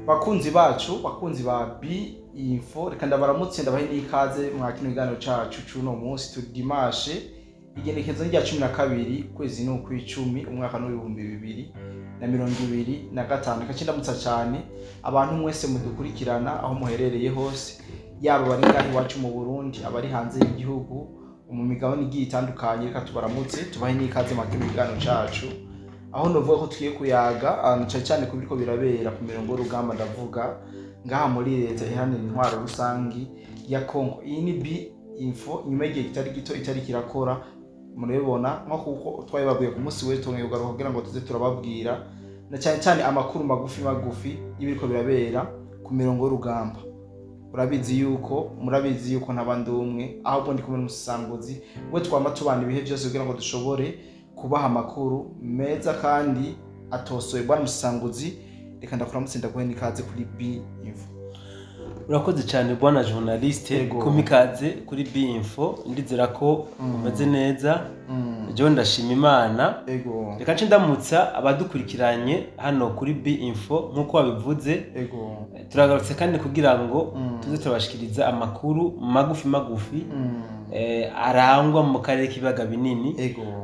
Bakunzi bacu, bakunzi ba B Info, reka ndabaramutse, ndabahe n'ikaze mwa kino kiganiro cacu c'uno munsi. Turi dimanche, igenekerezo rya 12, ukwezi ni ukw'icumi, umwaka n'2025. Reka ndamutsa cyane abantu mwese mudukurikirana aho muherereye hose, yaba abari ngaho iwacu mu Burundi, abari hanze y'igihugu, mu migabane igiye itandukanye. Reka tubaramutse, tubahe n'ikaze mwa kino kiganiro cacu, aho novuga ko tugiye kuyaga cane cyane ku biriko birabera ku mirongo y'urugamba, ndavuga ngaha muri Leta Iharanira Intwaro Rusangi ya Congo. Iyi ni B Info, inyuma y'igihe kitari gito itari kirakora. Murabibona nko kuko twabibabwiye ku munsi w'ejo, twongeye kugaruka kugira ngo tuze turababwira na cyane cyane amakuru magufi magufi y'ibiriko birabera ku mirongo y'urugamba. Urabizi yuko, murabizi yuko ntabandi umwe, ahubwo ndi kumwe n'umusanguzi we twama tubana ibihe byose kugira ngo dushobore kubaha amakuru meza kandi atosoye. Bwana Musanguzi, reka ndakuramutse, ndaguhe n'ikaze kuri B Info. Urakoze cyane, bwana journaliste. Yego. Kumpa ikaze kuri B Info, ndizera ko umeze neza. Jewe ndashima Imana. Reka nce ndamutsa abadukurikiranye hano kuri B Info. Nk'uko wabivuze, turagarutse kandi kugira ngo tuze turabashikiriza amakuru magufi magufi arangwa mu karere k'ibiyaga binini,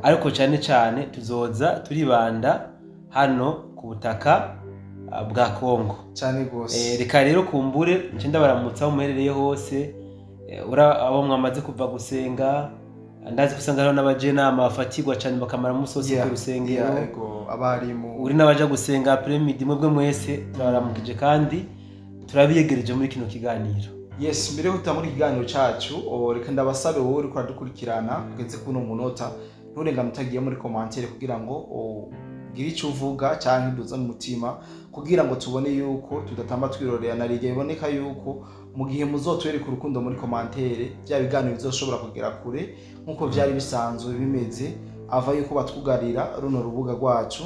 ariko cyane cyane tuzoza turibanda hano ku butaka bwa Kongo. Cyane rwose. Reka rero kumbure nce ndabaramutsa aho muherereye hose, abo mwamaze kuva gusenga. Ndazi ko usanga hariho n'abajenama bafatirwa cyane bakamara umunsi wose ku rusengero. Yeah, ego, abarimu. Uri n'abaja gusenga après-midi, mwebwe mwese turabaramukije kandi turabiyegereje muri kino kiganiro. Yes, mbere yo gutangura ikiganiro cacu, reka ndabasabe, wowe uriko uradukurikirana ugeze kuno munota, nturengane utagiye muri commentaire kugira ngo ugire ico uvuga canke uduze mu mutima, kugira ngo tubone yuko tudatamba twirorera. Na rigihe biboneka yuko mu gihe muzotwereka urukundo muri commentaire, bya biganiro bizoshobora kugera kure nk'uko vyari bisanzwe bimeze ava yuko batwugarira runo rubuga rwacu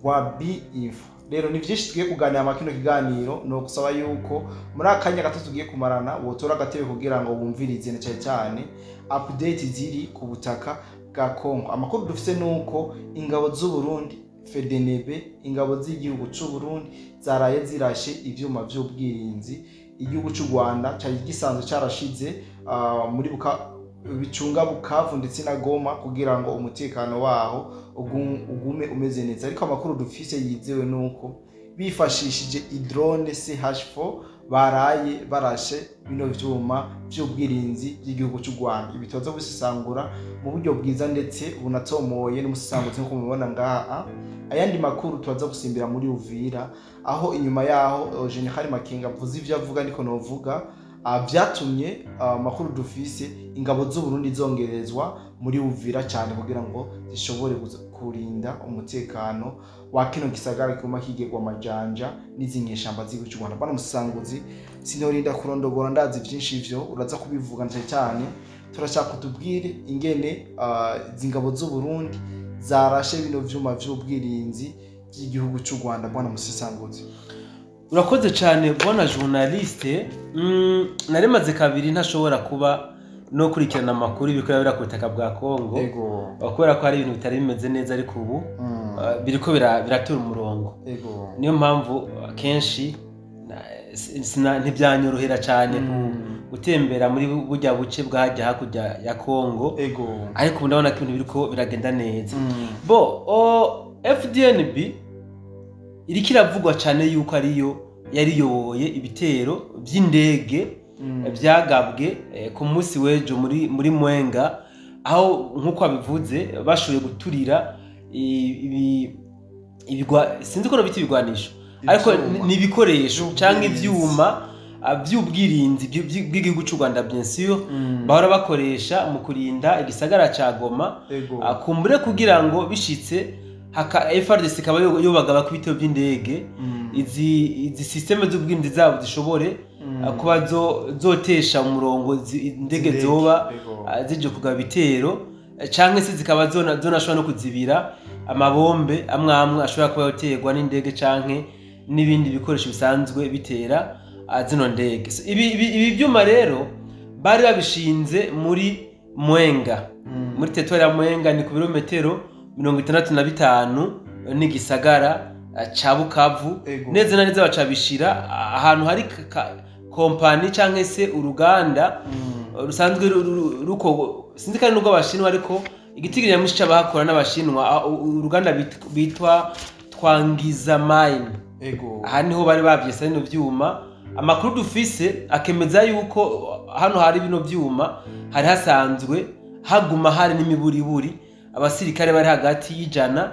rwa B Info. Rero ni byinshi tugiye kuganira mu kino kiganiro. Ni ugusaba yuko muri akanya gato tugiye kumarana wotora agatebe kugira ngo wumvirize na cyane cyane update ziri ku butaka bwa Congo. Amakuru dufite ni uko ingabo z'u Burundi, FDNB, ingabo z'igihugu c'u Burundi, zaraye zirashe ivyuma vy'ubwirinzi igihugu c'u Rwanda cari gisanzwe carashize muri buka bicunga Bukavu ndetse na Goma, kugira ngo umutekano waho ugume umeze neza. Ariko amakuru dufise yizewe nuko bifashishije idrone CH4 baraye barashe bino vyuma vy'ubwirinzi by'igihugu cy'u Rwanda. Ibi tuza kubisesangura mu buryo bwiza ndetse bunatomoye n'umusesanguzi nk'uko mubibona ngaha. Ayandi makuru, tubaza gusimbira muri Uvira, aho inyuma yaho General Makenga avuze ivyo avuga, niko novuga, vyatumye, amakuru dufise, ingabo z'u Burundi zongerezwa muri Uvira cyane kugira ngo zishobore kurinda umutekano wa kino gisagara kiguma kigerwa amajanja n'izi nyeshamba z'igihugu cy'u Rwanda. Bwana Musanguzi, sinorinda kurondogora, ndazi vyinshi ivyo uraza kubivuga. Cyane cyane turashaka kutubwire ingene izi ngabo z'u Burundi zarashe bino vyuma vy'ubwirinzi by'igihugu cy'u Rwanda, bwana Musesanguzi. Urakoze cyane, bwana journaliste. Narimaze kabiri ntashobora kuba no kurikirana amakuru y'ibiriko birabera ku butaka bwa Kongo, kubera ko hari ibintu bitari bimeze neza, ariko ubu biriko biratura umurongo. Niyo mpamvu kenshi ntibyanyorohera cyane gutembera muri burya buce bwajya hakurya ya Kongo, ariko ubu ndabona ko ibintu biriko biragenda neza. Bo FDNB iriko iravugwa cyane yuko ariyo yariyoboye ibitero by'indege byagabwe ku munsi w'ejo muri Mwenga, aho nk'uko babivuze bashoboye guturira sinzi ko bita ibigwanisho, ariko Ivyuma. ni ibikoresho cyangwa Vy'ubwirinzi. ivyuma vy'ubwirinzi bw'igihugu cy'u Rwanda, bien sûr, bahora bakoresha mu kurinda igisagara ca Goma. Kumbure kugira ngo bishitse haka FARDC ikaba yobagaba ku bitero by'indege, izi système z'ubwirinzi zabo zishobore kuba zotesha umurongo indege Z'indege, zoba zije kugaba ibitero, canke se zikaba zonashobora no kuzibira amabombe amwe amwe ashobora kuba yoterwa n'indege canke n'ibindi bikoresho bisanzwe bitera zino ndege. So, ibi byuma rero bari babishinze muri Mwenga, muri territoire ya Mwenga, ni ku birometero 65 n'igisagara. ca Bukavu, neza na neza bacabishira ahantu hari kompani canke se uruganda rusanzwe ruko, sinzi kandi nubwo abashinwa, ariko igitigiri nyamwinshi c'abahakora n'abashinwa, uruganda bitwa Twangiza Mine. Aha niho bari bavyesa bino vyuma. Amakuru dufise akemeza yuko hano hari bino vyuma hari hasanzwe haguma hari n'imiburiburi abasirikare bari hagati y'160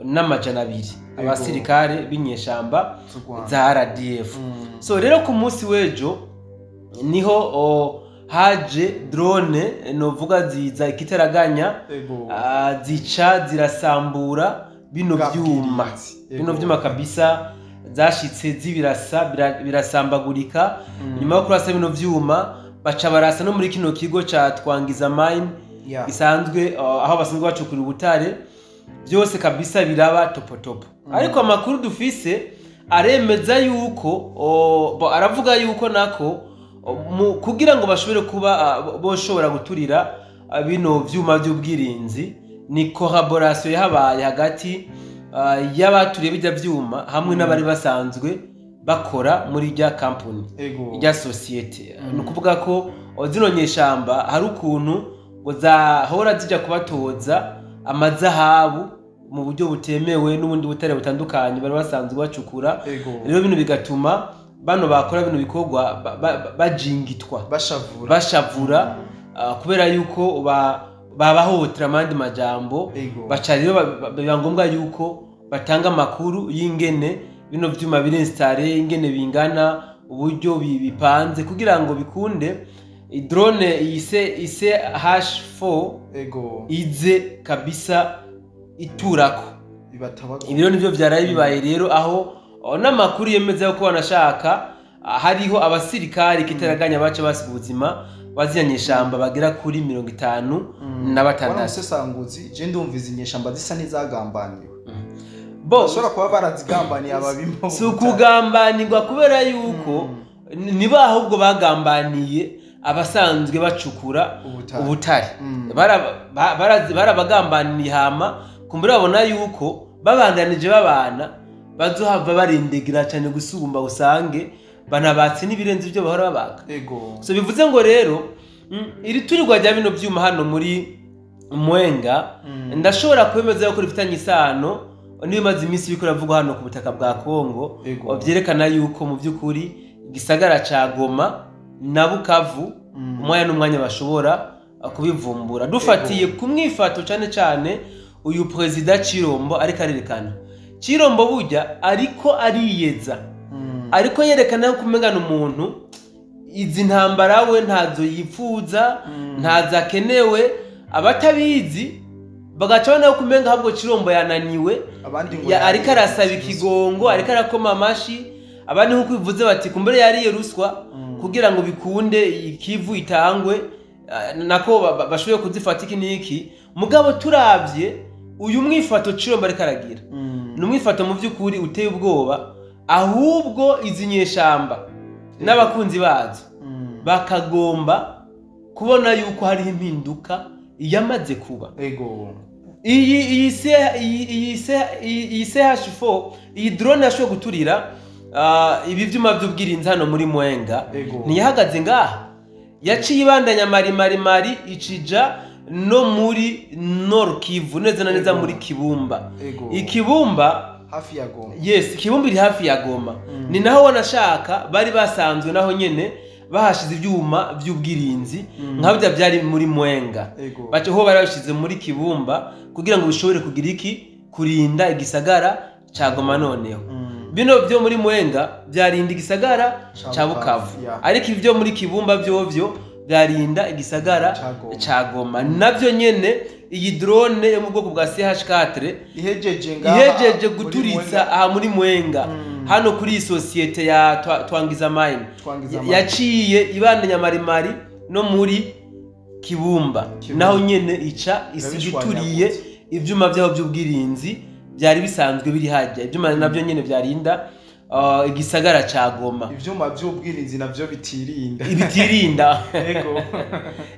n'200 abasirikare b'inyeshamba za RDF. So rero ku munsi w'ejo niho haje drone novuga ziza ikitaraganya, zica zirasambura bino vyuma, bino vyuma kabisa zashitse zibirasa birasambagurika. Nyuma yo kurasa bino vyuma baca barasa no muri kino kigo ca Twangiza Mine isanzwe aho basanzwe bacukura ubutare, byose kabisa biraba topotopo. Ariko amakuru dufise aremeza yuko aravuga yuko nako kugira ngo bashobore kuba boshobora guturira bino vyuma by'ubwirinzi ni collaboration yahabaye hagati y'abaturiye bijya vyuma hamwe n'abari basanzwe bakora muri rya company, rya societe. Ni ukuvuga ko zino nyeshamba hari ukuntu ngo zahora zijya kubatoza amazahabu mu buryo butemewe n'ubundi butare butandukanye bari basanzwe bacukura. Rero bino bigatuma bano bakora bino bikorwa bajingitwa, bashavura kubera yuko babahotera amandi majambo. Baca rero biba ngombwa yuko batanga amakuru y'ingene bino vyuma biri installé, ingene bingana, uburyo bipanze kugira ngo bikunde drone ise H4 ize kabisa iturako. Ibiro nivyo vyaraye bibaye rero, aho n'amakuru yemeza ko banashaka hariho abasirikari kitaraganya baca basiga ubuzima baziyanyeshamba bagera kuri 56. Musesanguzi, je ndumva inyeshamba zisa n'izagambaniwe. Bashobora kuba barazigambaniye ababimo. Si ukugambanirwa kubera yuko niba ahubwo bagambaniye abasanzwe bacukura ubutare. Barabagambaniye hama kumbura babona yuko babandanije babana bazohava barindegira cyane gusumba usange banabatse n'ibirenze ibyo bahora babaga. So bivuze ngo rero iri turirwa rya bino vyuma hano muri Mwenga ndashobora kwemeza yuko rifitanye isano n'ibimaze iminsi biko ravugwa hano ku butaka bwa Kongo, byerekana yuko mu by'ukuri igisagara ca Goma na Bukavu umwanya n'umwanya bashobora kubivumbura. Dufatiye ku mwifato cyane cyane uyu president Chirombo ariko arerekana. Chirombo burya ariko ariyeza, ariko yerekana ko kumengana umuntu izi ntambara we ntazo yipfuza, ntazo akenewe. Abatabizi bagaca babona ko kumenga ahubwo Chirombo yananiwe, ariko arasaba ikigongo, ariko arakoma amashi. Abandi nkuko bivuze bati kumbere yariye ruswa kugira ngo bikunde ikivu itangwe nako bashoboye kuzifata iki niki. Mugabo turavye uyu mwifato Chirombo ariko aragira ni umwifato mu by'ukuri uteye ubwoba, ahubwo izi nyeshamba n'abakunzi bazo bakagomba kubona yuko hariho impinduka yamaze kuba. Iyi CH4 iyi drone yashoboye guturira ibi vyuma by'ubwirinzi hano muri Mwenga ntiyahagaze ngaha, yaciye ibandanya mari icija no muri Nord Kivu, neza na neza muri Kibumba. Ikibumba hafi ya Goma. Yes, Kibumba iri hafi ya Goma. Ni naho wanashaka bari basanzwe naho nyene bahashize ibyuma by'ubwirinzi nka bya byari muri Mwenga. Bace ho barashize muri Kibumba kugira ngo bishobore kugira iki, kurinda igisagara ca Goma. Noneho bino byo muri Mwenga byarinda igisagara ca Bukavu, ariko ibyo muri Kibumba byovyo byarinda igisagara ca Goma. Navyo nyene iyi drone yo mu bwoko bwa CH4 ihejeje guturitsa aha muri Mwenga hano kuri iyi societe ya Twangiza Mine yaciye ibandanya marimari no muri Kibumba, naho nyene ica isigituriye ivyuma byaho by'ubwirinzi byari bisanzwe biri hajya. Ivyuma navyo nyene byarinda igisagara ca Goma. Ivyuma by'ubwirinzi navyo bitirinda ibitirinda. Yego.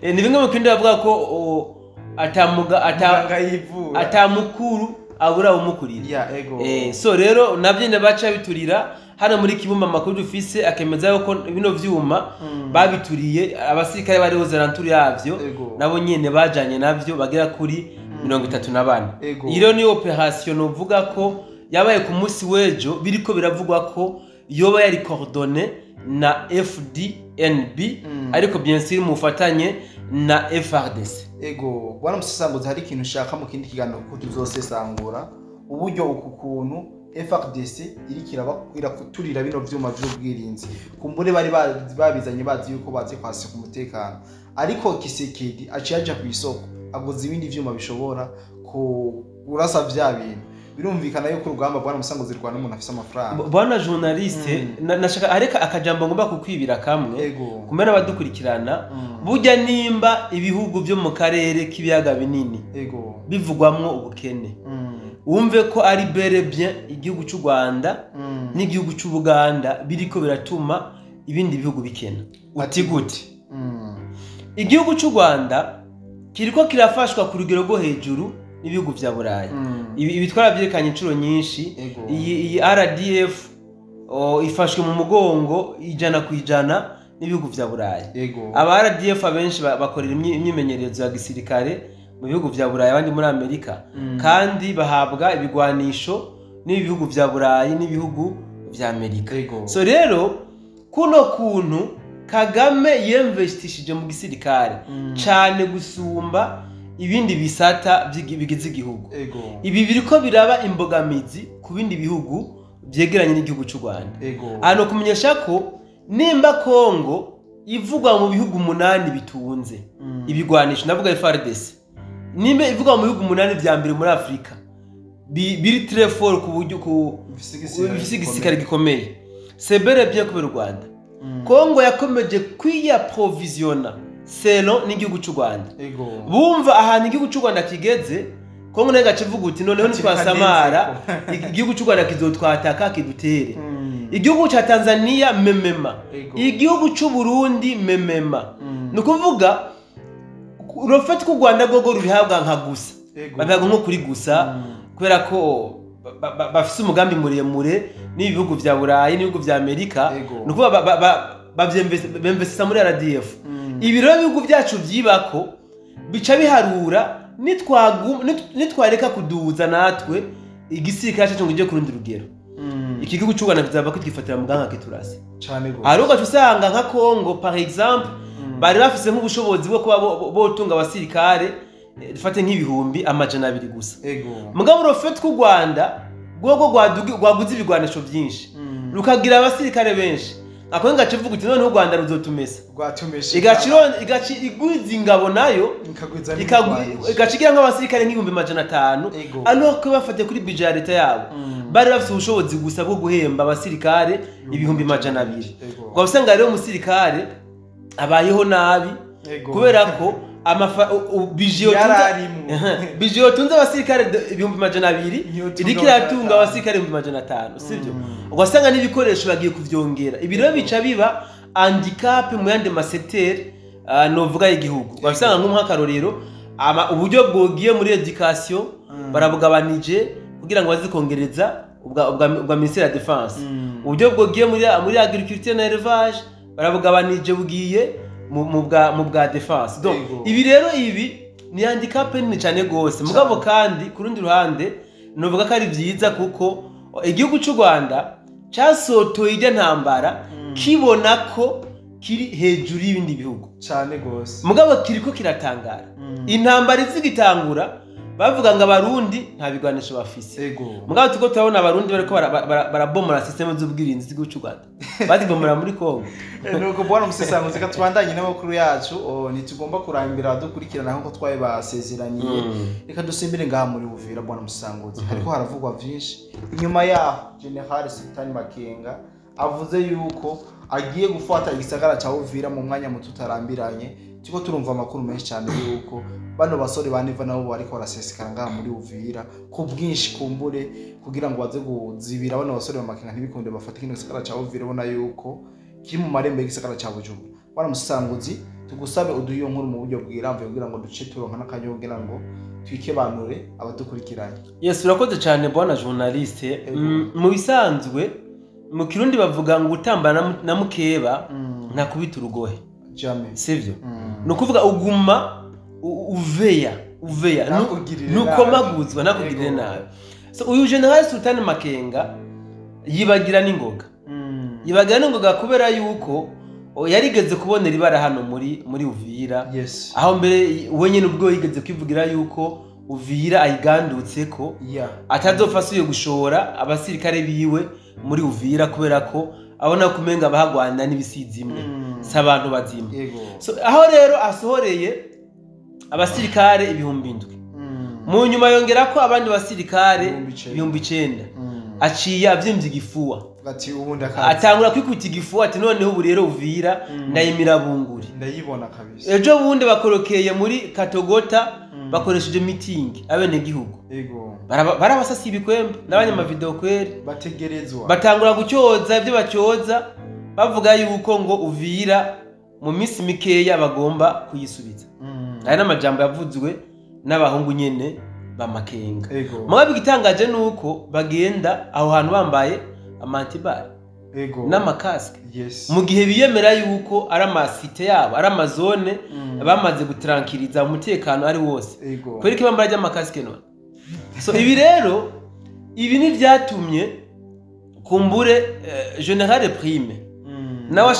Ni bimwe mu kindi bavuga ko atamukuru abura umukurira. So rero navyo ne baca biturira hano muri Kibumba. Amakuru dufise akemeza yuko bino vyuma babituriye abasirikare bari hose yavyo, nabo nyene bajanye navyo bagera kuri 34. Iyo ni operation novuga ko yabaye ku munsi w'ejo, biriko biravugwa ko yoba yari coordonnée na FDNB, ariko bien sûr mufatanye na FARDC. Ego, bwana Musesanguzi, hari ikintu ushaka mu kindi kiganiro ko tuzosesangura uburyo uku kuntu FARDC iriko irakuturira bino vyuma vy'ubwirinzi. Kumbure bari babizanye bazi yuko bazi kwasika umutekano, ariko Kisekedi aciye aja ku isoko aguza ibindi vyuma bishobora kurasa vya bintu. Birumvikana yuko urugamba, bwana Musanguzi, rwana umuntu afise amafaranga. Bwana journaliste, nashaka areka akajambo ngomba kukwibira kamwe kumena abadukurikirana. Burya nimba ibihugu byo mu karere k'ibiyaga binini bivugwamwo ubukene, wumve ko ari bel et bien igihugu cy'u Rwanda n'igihugu cy'u Buganda biriko biratuma ibindi bihugu bikena. Uti gute? Igihugu cy'u Rwanda kiriko kirafashwa ku rugero rwo hejuru n'ibihugu vya Burayi. Ibi twarabyerekanye inshuro nyinshi. Iyi RDF ifashwe mu mugongo 100% n'ibihugu vya Burayi. Aba RDF abenshi bakorera imyimenyerezo ya gisirikare mu bihugu vya Burayi, abandi muri Amerika, kandi bahabwa ibigwanisho n'ibihugu vya Burayi n'ibihugu vya Amerika. So rero kuno kuntu Kagame yemvestishije mu gisirikare cane gusumba ibindi bisata bigize igihugu, ibi biriko biraba imbogamizi ku bindi bihugu vyegeranye n'igihugu cy'u Rwanda. Hano kumenyesha ko nimba Kongo ivugwa mu bihugu 8 bitunze ibigwanisho, ndavuga FARDC, nimba ivugwa mu bihugu 8 vya mbere muri Afrika biri très fort ku buryo ku bifise igisirikare gikomeye, c'est bel et bien kubera u Rwanda. Kongo yakomeje kwiyaprovisiona selon n'igihugu cy'u Rwanda. Bumva ahantu igihugu cy'u Rwanda kigeze, Kongo nayo igaca ivuga uti noneho nitwasamara igihugu cy'u Rwanda kizotwataka kidutere. Igihugu cya Tanzania memema, igihugu cy'u Burundi memema. Ni ukuvuga urofeti ku Rwanda gogo rubihabwa nka gusa, babihabwa nko kuri gusa, kubera ko bafise umugambi muremure n'ibihugu vya Burayi n'ibihugu vya Amerika. Ni ukuvuga bemvestisa muri RDF. Ibi rero ibihugu byacu vyibako bica biharura nitwareka kuduza natwe igisirikare cyacu ngo ije ku rundi rugero. Iki gihugu cy'u Rwanda kizava kitwifatira mu gahanga kiturase. Hari ugaca usanga nka Congo par exemple bari bafise nk'ubushobozi bwo kuba botunga abasirikare dufate nk'200,000 gusa. Mugabo urofete ku Rwanda rwogo rwaguze ibigwanisho byinshi, rukagira abasirikare benshi. Ako ngace vuga uti noneho u Rwanda ruzotumesa. Rwatumeshe. Igaci igwiza ingabo nayo igacigira nk'abasirikare nk'500,000, alors ko bafate kuri budget ya leta yabo bari bafite ubushobozi gusa bwo guhemba abasirikare 200,000. Ubwo usanga rero umusirikare abayeho nabi kubera ko budget yotunze abasirikare 200,000 iriko iratunga abasirikare 500,000, sivyo? Ugasanga n'ibikoresho bagiye kuvyongera. Ibi rero bica biba handicap mu yandi masekiteri novuga y'igihugu. Ugasanga nk'akarorero uburyo bwogiye muri education barabugabanije kugira ngo bazikongereza ubwa ministère ya défense. Uburyo bwogiye muri agriculture na élevage barabugabanije bugiye mu bwa défense. Donc ibi rero ibi ni handicap nini cyane gose. Mugabo kandi ku rundi ruhande novuga ko ari byiza kuko igihugu cy'u Rwanda cyasotoye ijya ntambara kibona ko kiri hejuru y'ibindi bihugu cyane gose. Mugabo kiriko kiratangara. Intambara izigitangura bavuga ngo abarundi nta bigwanisho bafise. Mugabo tuko turabona abarundi bariko barabomora system z'ubwirinzi z'igihugu cy'u Rwanda, bazibomora muri Kongo. Nuko bwana Musesanguzi, reka tubandanye n'amakuru yacu. Ntitugomba kurambira dukurikirana nkuko twaye basezeraniye. Reka dusimbire ngaha muri Uvira, bwana Musesanguzi. Hariko haravugwa vyinshi inyuma yaho General Sultan Makenga avuze yuko agiye gufata igisagara ca Uvira mu mwanya muto utarambiranye. Turiko turumva amakuru menshi cyane yuko bano basore baneva nabo bariko barasesekara ngaha muri Uvira ku bwinshi, kumbure kugira ngo baze kuzibira bano basore ba Makenga ntibikunde bafate kino gisagara ca Uvira, ubona yuko kiri mu marembo y'igisagara ca Bujumbura. Bwana Musanguzi, tugusabe uduhe iyo nkuru mu buryo bwirambuye kugira ngo duce turonka n'akanya kugira ngo twikebanure abadukurikiranye. Yes, urakoze cyane bwana journaliste. Mu bisanzwe mu Kirundi bavuga ngo utambana na mukeba ntakubita urugohe. Jamais. Sivyo? Ni ukuvuga uguma uveya nukomaguzwa nakugirire nabi. So uyu General Sultan Makenga yibagira n'ingoga. Yibagira n'ingoga kubera yuko yarigeze kubonera ibara hano muri Uvira. Yes. Aho mbere wenyene ubwo yigeze kwivugira yuko Uvira ayigandutse ko atazopfa asubiye gushora abasirikare biwe muri Uvira kubera ko abona kumenga bahagwana n'ibisizi imwe si abantu bazima. So aho rero asohoreye abasirikare 7,000 mu nyuma yongera ko abandi basirikare 9,000 aciye avyimvye igifuwa atangura kwikubita igifuwa ati noneho ubu rero Uvira ndayimira bunguri ndayibona kabisa. Ejo bundi bakorokeye muri Katogota bakoresheje meeting abene gihugu barabasasi ibikwembe n'abanyamavideo kweri bategerezwa batangura gucyoza ibyo bacyoza bavuga yuko ngo Uvira mu minsi mikeya bagomba kuyisubiza. Aya n'amajambo yavuzwe n'abahungu nyene bamakenga. Mugabe igitangaje nuko bagenda aho hantu bambaye amantibari n'amakaske. Yes. Mu gihe biyemera yuko ari amasite yabo ari amazone bamaze gutarankiriza umutekano ari wose. Kwereka bambara ry'amakaske none. So ibi rero ibi ni byatumye kumbure General Prime nawe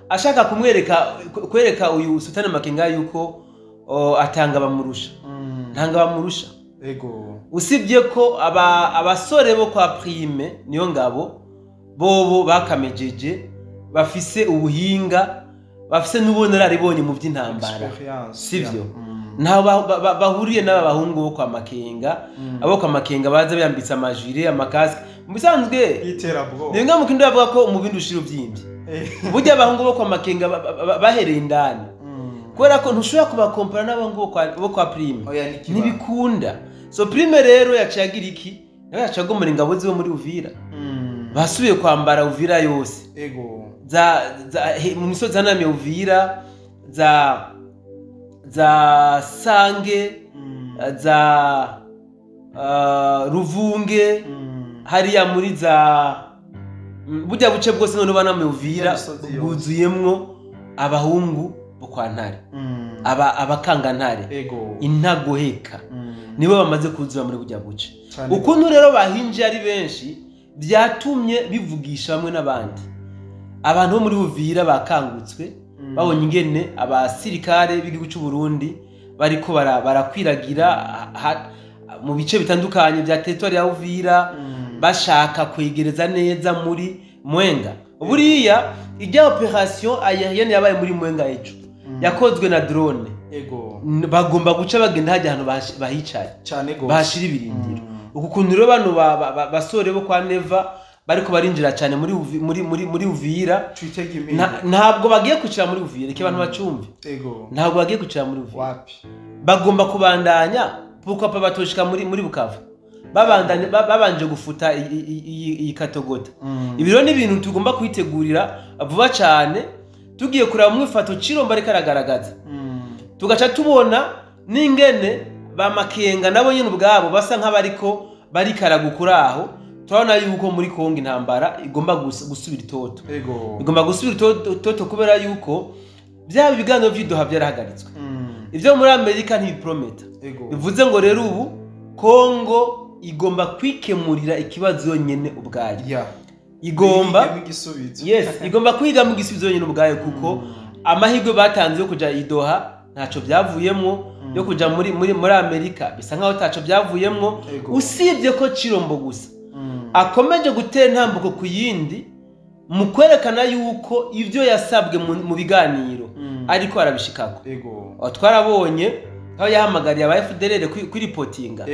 ashaka kumwereka kwereka uyu Sultan Makenga yuko atanga bamurusha. Ntanga bamurusha. Usibye ko abasore bo kwa Prime niyo ngabo bobo bakamejeje bafise ubuhinga bafise n'ubunararibonye mu by'intambara. Sivyo? Ntaho bahuriye n'aba bahungu bo kwa Makenga. Abo kwa Makenga baza biyambitse amajire amakaske mu bisanzwe iterabwoba. Ni mu kindi bavuga ko mu bindi ushira uvyimvye. Burya abahungu bo kwa Makenga bahereye indani. Kubera ko ntushobora kubakompara n'abahungu bo kwa Prime. Ntibikunda. So Prime rero yaciye agira iki? Nawe yaciye agomora ingabo ziwe muri Uvira. Basubiye kwambara Uvira yose. Za mu misozi hanamye Uvira za Sange, za Ruvunge, hariya muri za burya buce bwose none banamye Uvira bwuzuyemwo abahungu bo kwa Ntare. Abakanga Ntare. Intagoheka. Nibo bamaze kuzura muri burya buce. Ukuntu rero bahinje ari benshi byatumye bivugisha bamwe n'abandi. Abantu bo muri Uvira bakangutswe babonye ingene abasirikare b'igihugu cy'u Burundi bariko barakwiragira mu bice bitandukanye bya territoire ya Uvira bashaka kwegereza neza muri Mwenga. Buriya ijya operation aérienne yabaye muri Mwenga ejo yakozwe na drone. Bagomba guca bagenda hajya ahantu bahicaye bahashira ibirindiro. Uku kuntu rero bano basore bo kwa Neva bariko barinjira cyane muri Uvira, ntabwo bagiye kucira muri Uvira reka abantu bacumve. Ntabwo bagiye kucira muri Uvira. Wapi? Bagomba kubandanya kuko apa batoshika muri Bukavu. Babandanya babanje gufuta iyi Katogota. Ibiro ni ibintu tugomba kwitegurira vuba cyane tugiye kuraba mwifato Ciromba ariko aragaragaza. Tugaca tubona n'ingene ba Makenga nabo nyene ubwabo basa nk'abariko barikaragukura aho. Turabona yuko muri Kongo intambara igomba gusubira itoto. Igomba gusubira itoto kubera yuko byaba ibiganiro by'idoha byarahagaritswe. Ivyo muri Amerika ntibiprometa. Bivuze ngo rero ubu Kongo igomba kwikemurira ikibazo yonyene ubwayo. Igomba yes, igomba kwiga mu gisubizo yonyene ubwayo kuko amahirwe batanze yo kuja idoha ntaco byavuyemwo, yo kuja muri Amerika bisa nkaho taco byavuyemwo, usibye ko Cirombo gusa akomeje gutera intambuko ku yindi mu kwerekana yuko ivyo yasabwe mu biganiro ariko arabishikako. Twarabonye aho yahamagariye aba FDLR kwiripotinga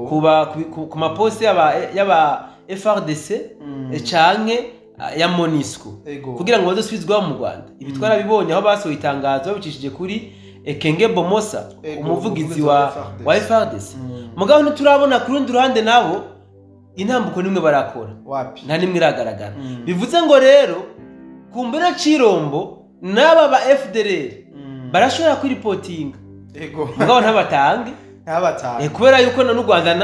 kuba ku maposte y'aba FRDC canke ya MONUSCO kugira ngo bazosubizwe mu Rwanda. Ibi twarabibonye aho basohoye itangazo babicishije kuri Ekenge Bomosa, umuvugizi wa FRDC. Mugabo ntiturabona ku rundi ruhande nabo intambuko nimwe barakora, nta nimwe iragaragara. Bivuze ngo rero kumbura Cirombo N'aba ba FDLR barashobora kwiripotinga, Ego. mugabo ntabatange. Ntabatange. Kubera yuko n'u Rwanda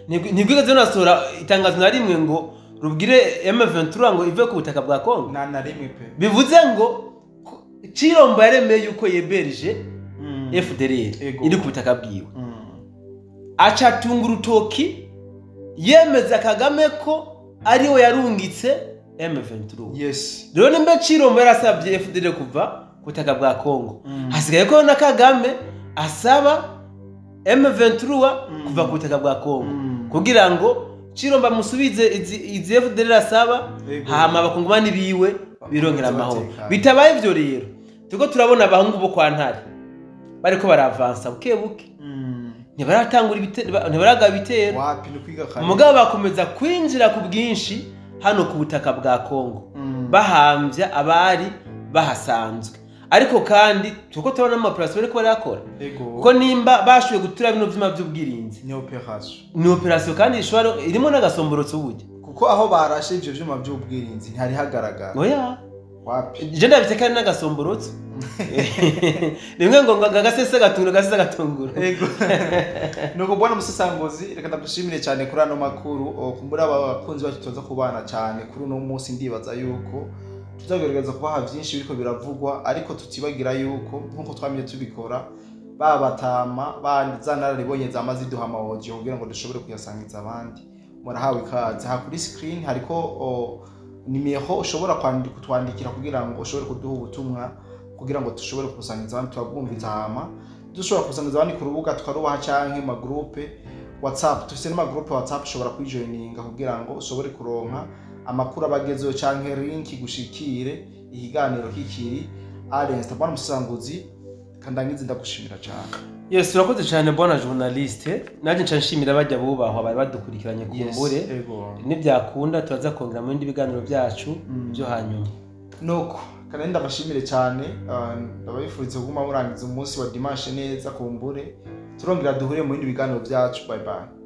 ntirwigeze runasohora itangazo na rimwe ngo rubwire M23 ngo ive ku butaka bwa Kongo. Nta na rimwe pe. Bivuze ngo Chilombo yaremeye yuko yeberije FDLR iri ku butaka bwiwe, acatunga urutoki yemeza Kagame ko ariwe yarungitse M23. Rero nimba Chilombo yarasabye FDLR kuva ku butaka bwa Kongo, hasigaye ko na Kagame asaba M23 kuva ku butaka bwa Kongo, kugira ngo Chilombo amusubize izi FDLR asaba, hama abakongomani biwe birongera amahoro. Batekanye. Bitabaye ivyo rero, turiko turabona abahungu bo kwa Ntare bariko baravansa buke buke. Ntibaratangura ntibaragaba ibitero. Wapi, ni kwiga kare. Mugabo bakomeza kwinjira ku bwinshi hano ku butaka bwa Kongo, bahambya abari bahasanzwe. Ariko kandi turiko turabona ama opération bariko barakora, kuko nimba bashoboye gutura bino vyuma vy'ubwirinzi, Ni operation. Ni operation kandi ishobora irimo n'agasomborotso burya. Kuko aho barashe ivyo vyuma vy'ubwirinzi ntihari hagaragara. Oya. Wapi. Je ndabite kandi n'agasomborotso rimwe ngo agasese gatunguru, agasese gatunguru. Ego. Nuko bwana Musesangozi, reka ndagushimire cyane kuri ano makuru. Kumbura abakunzi bacu tuza kubana cyane kuri uno munsi, ndibaza yuko tuzagerageza kubaha byinshi biriko biravugwa, ariko tutibagira yuko nkuko twamye tubikora, ba batama ba za nararibonye zama ziduha ama audio kugira ngo dushobore kuyasangiza abandi. Murahawe ikaze. Ha kuri screen hariko nimero ushobora kutwandikira kugira ngo ushobore kuduha ubutumwa, kugira ngo dushobore kubusangiza abandi, turabwumviza, hama dushobora kusangiza abandi ku rubuga tukarubaha, canke mu magroupe WhatsApp. Dufise n'amagroupe WhatsApp ushobora kwijoininga kugira ngo ushobore kuronka amakuru abagezeho canke link gushikire ikiganiro kikiri arenze. Bwana Musanguzi, kandangize ndagushimira cyane. Yes, urakoze cyane bwana journaliste. Nanjye nca nshimira bajya bubahwa bari badukurikiranye. Kumbure nibyakunda turaza kongera mu bindi biganiro byacu byo hanyuma. Nuko kandi ndabashimire cyane, ndabifuriza kuguma murangiza umunsi wa dimanche neza. Kumbure turongera duhure mu bindi biganiro byacu. Bye bye.